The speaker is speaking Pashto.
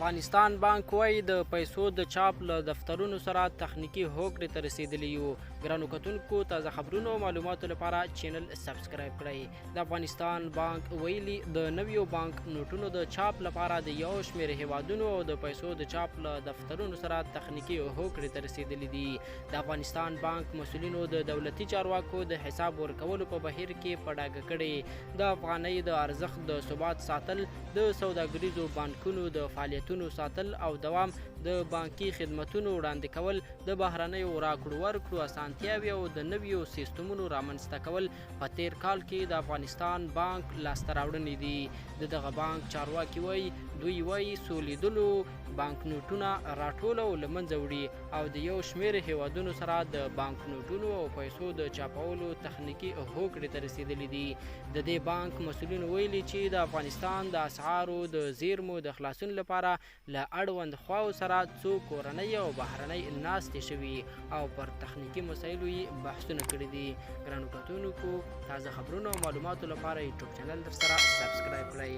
افغانستان بانک وايي، د پیسو د چاپ له دفترونو سره تخنیکي هوکړې ته رسېدلي یو. ګرانو کتونکو، تازه خبرونو او معلوماتو لپاره چینل سبسکرایب کړئ. د افغانستان بانک ویلي، د نویو بانک نوټونو د چاپ لپاره د یو شمېر هېوادونو او د پیسو د چاپ له دفترونو سره تخنیکي هوکړې ته رسېدلي دي. د افغانستان بانک مسؤلینو د دولتي چارواکو د حساب ورکولو په بهیر کې په ډاګه کړې، د افغانۍ د ارزښت د ثبات ساتل، د سوداګریزو بانکونو د فعالیتونو ساتل او دوام، د بانکي خدمتونو وړاندې کول، د بهرنیو راکړو ورکړو اسانتیاوې او د نویو سیستمونو رامنځته کول په تیر کال کې د افغانستان بانک لاسته راوړنې دي. د دغه بانک چارواکي وایي، دوی وایي سولیدلو بانکنوټونه راټول او له منځه وړي او د یو شمېر هیوادونو سره د بانکنوټونو او پیسو د چاپولو تخنیکي هوکړې ته رسېدلي دي. د دې بانک مسؤلینو ویلي چې د افغانستان د اسعارو د زیرمو د خلاصون لپاره له اړوند خواو سره څو کورنۍ او بهرنۍ ناستې شوي او پر تخنیکي مسایلو یې بحثونه کړي دي. ګرانو کتونکو، تازه خبرونو او معلوماتو لپاره یوټیوب چینل در سره سبسکرایب کړئ.